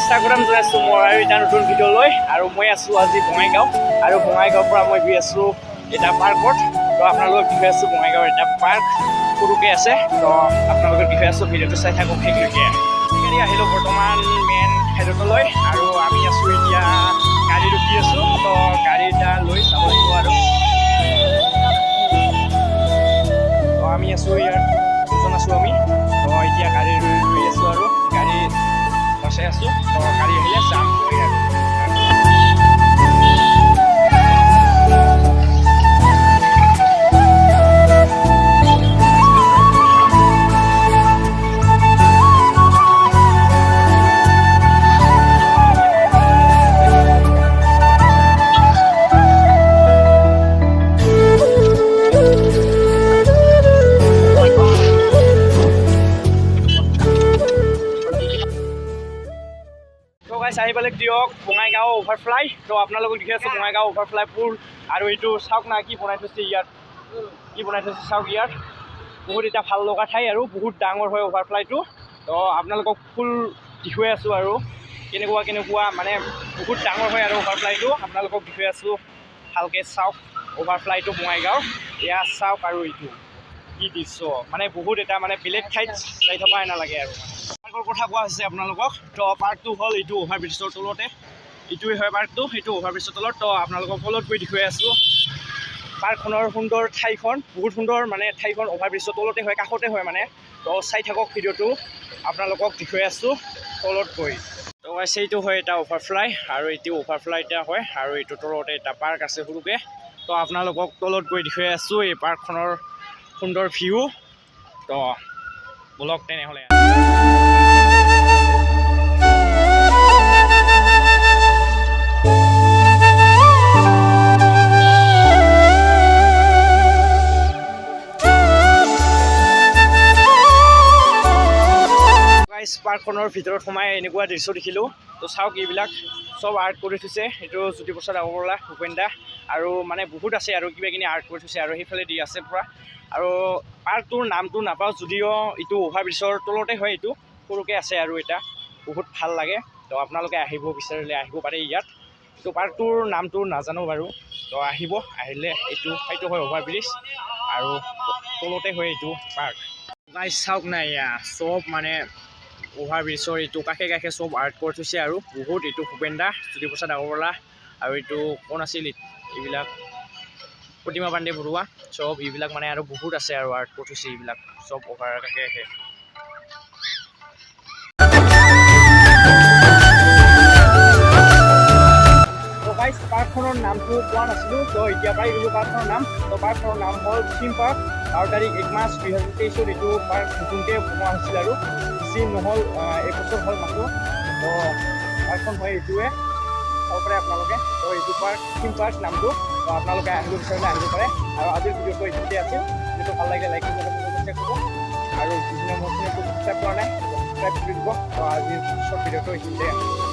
স্বাগতম জনাইছোঁ মোৰ আৰু এটা নতুন ভিডিঅ' লৈ। আৰু মই আছোঁ আজি বঙাইগাঁও, আৰু বঙাইগাঁৱৰ পৰা মই গৈ আছোঁ এটা পাৰ্কত। তো আপোনালোকক দেখুৱাই আছোঁ বঙাইগাঁৱৰ এটা পাৰ্ক সৰুকৈ আছে। তো আপোনালোকক দেখুৱাই আছোঁ, ভিডিঅ'টো চাই থাকক শেষলৈকে। গাড়ী আহিলোঁ বৰ্তমান মেইন হেডলৈ, আৰু আমি আছোঁ এতিয়া গাড়ী ৰখি আছোঁ। তো গাড়ী এটা লৈ যাব লাগিব। আৰু তো আমি আছোঁ ইয়াত দুজন আছোঁ আমি। তো এতিয়া গাড়ী ৰৈ ৰৈ আছোঁ আৰু গাড়ী বচাই আছোঁ। তো গাড়ী আহিলে যাম গৈ। আৰু তো গাইছ, আহি পালে দিয়ক বঙাইগাঁও অভাৰফ্লাই। তো আপোনালোকক দেখি আছোঁ বঙাইগাঁও অভাৰফ্লাই পুল। আৰু এইটো চাওক না, কি বনাই থৈছে ইয়াত, কি বনাই থৈছে চাওক ইয়াত। বহুত এটা ভাল লগা ঠাই আৰু বহুত ডাঙৰ হয় অভাৰফ্লাইটো। তো আপোনালোকক ফুল দেখুৱাই আছোঁ আৰু কেনেকুৱা কেনেকুৱা, মানে বহুত ডাঙৰ হয় আৰু অভাৰফ্লাইটো আপোনালোকক দেখুৱাই আছোঁ। ভালকৈ চাওক অভাৰফ্লাইটো বঙাইগাঁও, এয়া চাওক। আৰু এইটো কি দৃশ্য, মানে বহুত এটা মানে বেলেগ ঠাইত যাই থকাই নালাগে। আৰু পাৰ্কৰ কথা কোৱা হৈছে আপোনালোকক। তো পাৰ্কটো হ'ল এইটো অভাৰ ব্ৰিজৰ তলতে, এইটোৱে হয় পাৰ্কটো, সেইটো অভাৰ ব্ৰিজৰ তলত। তো আপোনালোকক তলত গৈ দেখুৱাই আছোঁ পাৰ্কখনৰ সুন্দৰ ঠাইখন, বহুত সুন্দৰ মানে ঠাইখন অভাৰ ব্ৰিজৰ তলতে হয়, কাষতে হয় মানে। তো চাই থাকক ভিডিঅ'টো, আপোনালোকক দেখুৱাই আছোঁ তলত গৈ। তো গাইছ, এইটো হয় এটা অভাৰফ্লাই, আৰু এইটো অভাৰফ্লাই এটা হয়, আৰু এইটো তলতে এটা পাৰ্ক আছে সৰুকৈ। তো আপোনালোকক তলত গৈ দেখুৱাই আছোঁ এই পাৰ্কখনৰ সুন্দৰ ভিউ। তো বলক তেনেহ'লে। গাইছ, পাৰ্কখনৰ ভিতৰত সোমাই এনেকুৱা দৃশ্য দেখিলোঁ। তো চাওক, এইবিলাক চব আৰ্ট কৰি থৈছে। এইটো জ্যোতিপ্ৰসাদ আগৰৱালা, ভূপেন দা, আৰু মানে বহুত আছে আৰু কিবা কিনি আৰ্ট কৰি থৈছে। আৰু সেইফালে দি আছে পূৰা। আৰু পাৰ্কটোৰ নামটো নাপাওঁ যদিও এইটো অভাৰ ব্ৰিজৰ তলতে হয়, এইটো সৰুকৈ আছে আৰু এটা বহুত ভাল লাগে। তো আপোনালোকে আহিব বিচাৰিলে আহিব পাৰে ইয়াত। তো পাৰ্কটোৰ নামটো নাজানো বাৰু। তো আহিব, আহিলে এইটো সেইটো হয় অভাৰ ব্ৰিজ আৰু তলতে হয় এইটো পাৰ্ক। গাইছ, চাওক না, এয়া চব মানে অভাৰ ব্ৰিজৰ এইটো কাষে কাষে চব আৰ্ট কৰি থৈছে। আৰু বহুত এইটো ভূপেন দা, জ্যোতিপ্ৰসাদ আগৰৱালা, আৰু এইটো কোন আছিল, এইবিলাক প্ৰতিমা পাণ্ডে বৰুৱা, চব এইবিলাক মানে আৰু বহুত আছে আৰু আৰ্ট কৰি থৈছে এইবিলাক চব অভাৰ কাষে কাষে। তো গাইছ, পাৰ্কখনৰ নামটো কোৱা নাছিলোঁ, তো এতিয়া পাই গ'লোঁ পাৰ্কখনৰ নাম। তো পাৰ্কখনৰ নাম হ'ল থিম পাৰ্ক, আৰু তাৰিখ 1 মাৰ্চ 2023ত এইটো পাৰ্ক নতুনকৈ বনোৱা হৈছিল আৰু বেছি নহ'ল, 1 বছৰ হ'ল মাথো। তো পাৰ্কখন হয় এইটোৱে, চাব পাৰে আপোনালোকে। তো এইটো পাৰ্ক থিম পাৰ্ক নামটো। তো আপোনালোকে আহিব বিচাৰিলে আহিব পাৰে। আৰু আজিৰ ভিডিঅ'টো এইখিনিতে আছিল। ভিডিঅ'টো ভাল লাগিলে লাইক কৰিব, কমেণ্ট কৰিব, আৰু যিজনে মোৰ চেনেলটো ছাবস্ক্ৰাইব কৰা নাই, ছাবস্ক্ৰাইব কৰি দিব। তো আজিৰ পিছত ভিডিঅ'টো এইখিনিতে আছিল।